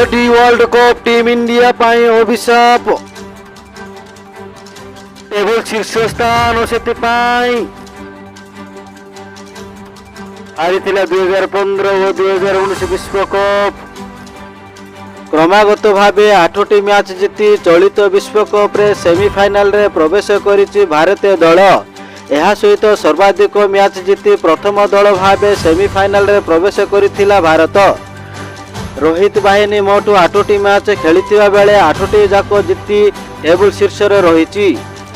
ODI world cup team India ପାଇଁ ଅଭିଶାପ। Table ଶୀର୍ଷ ସ୍ଥାନ ସେଥିପାଇଁ ହାରିଥିଲା 2015 ଓ 2019 ବିଶ୍ୱକପ୍। କ୍ରମାଗତ ଭାବେ ଆଠଟି ମ୍ୟାଚ୍ ଜିତି ଚଳିତ ବିଶ୍ୱକପ୍ରେ ସେମିଫାଇନାଲରେ ପ୍ରବେଶ କରିଛି ଭାରତୀୟ ଦଳ। ଏହା ସହିତ ସର୍ବାଧିକ ମ୍ୟାଚ୍ ଜିତି ପ୍ରଥମ ଦଳ ଭାବେ ସେମିଫାଇନାଲରେ ପ୍ରବେଶ କରିଥିଲା ଭାରତ। ରୋହିତ ବାହିନୀ ମୋଟ ଆଠଟି ମ୍ୟାଚ୍ ଖେଳିଥିବା ବେଳେ ଆଠଟି ଯାକ ଜିତି ଟେବୁଲ ଶୀର୍ଷରେ ରହିଛି।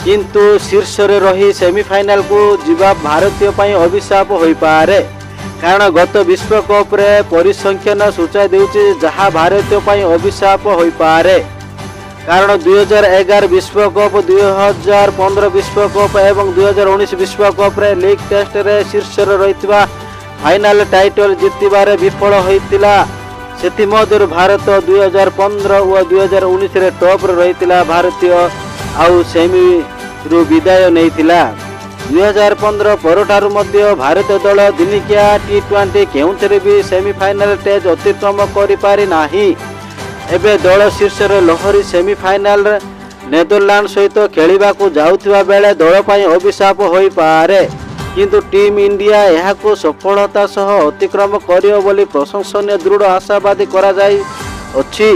କିନ୍ତୁ ଶୀର୍ଷରେ ରହି ସେମିଫାଇନାଲକୁ ଯିବା ଭାରତୀୟ ପାଇଁ ଅଭିଶାପ ହୋଇପାରେ, କାରଣ ଗତ ବିଶ୍ୱକପ୍ରେ ପରିସଂଖ୍ୟାନ ସୂଚାଇ ଦେଉଛି, ଯାହା ଭାରତୀୟ ପାଇଁ ଅଭିଶାପ ହୋଇପାରେ। କାରଣ 2011 ବିଶ୍ୱକପ୍, 2015 ବିଶ୍ୱକପ୍ ଏବଂ 2019 ବିଶ୍ୱକପ୍ରେ ଲିଗ୍ ଟେଷ୍ଟରେ ଶୀର୍ଷରେ ରହିଥିବା ଫାଇନାଲ ଟାଇଟଲ ଜିତିବାରେ ବିଫଳ ହୋଇଥିଲା। ସେଥିମଧ୍ୟରୁ ଭାରତ 2015 ଓ 2019ରେ ଟପ୍ରେ ରହିଥିଲା ଭାରତୀୟ ଆଉ ସେମିରୁ ବିଦାୟ ନେଇଥିଲା। 2015 ପରଠାରୁ ମଧ୍ୟ ଭାରତୀୟ ଦଳ ଦିନିକିଆ, ଟି-20 କେଉଁଥିରେ ବି ସେମିଫାଇନାଲ ଷ୍ଟେଜ୍ ଅତିକ୍ରମ କରିପାରି ନାହିଁ। ଏବେ ଦଳ ଶୀର୍ଷରେ ଲହରୀ ସେମିଫାଇନାଲରେ ନେଦରଲାଣ୍ଡ ସହିତ ଖେଳିବାକୁ ଯାଉଥିବା ବେଳେ ଦଳ ପାଇଁ ଅଭିଶାପ ହୋଇପାରେ। କିନ୍ତୁ ଟିମ୍ ଇଣ୍ଡିଆ ଏହାକୁ ସଫଳତା ସହ ଅତିକ୍ରମ କରିବ ବୋଲି ପ୍ରଶଂସନୀୟ ଦୃଢ଼ ଆଶାବାଦୀ କରାଯାଇଅଛି।